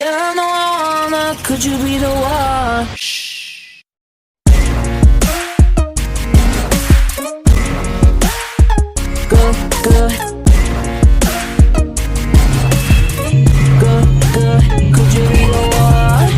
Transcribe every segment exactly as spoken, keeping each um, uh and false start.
You're the one, could you be the one? Good, good. Good, good. Could you be the one?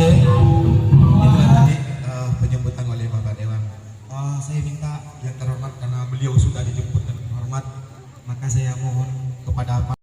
Oke, itulah tadi, eh, penyambutan oleh Bapak Dewan. Eh, saya minta yang terhormat, karena beliau sudah dijemput dan terhormat, maka saya mohon kepada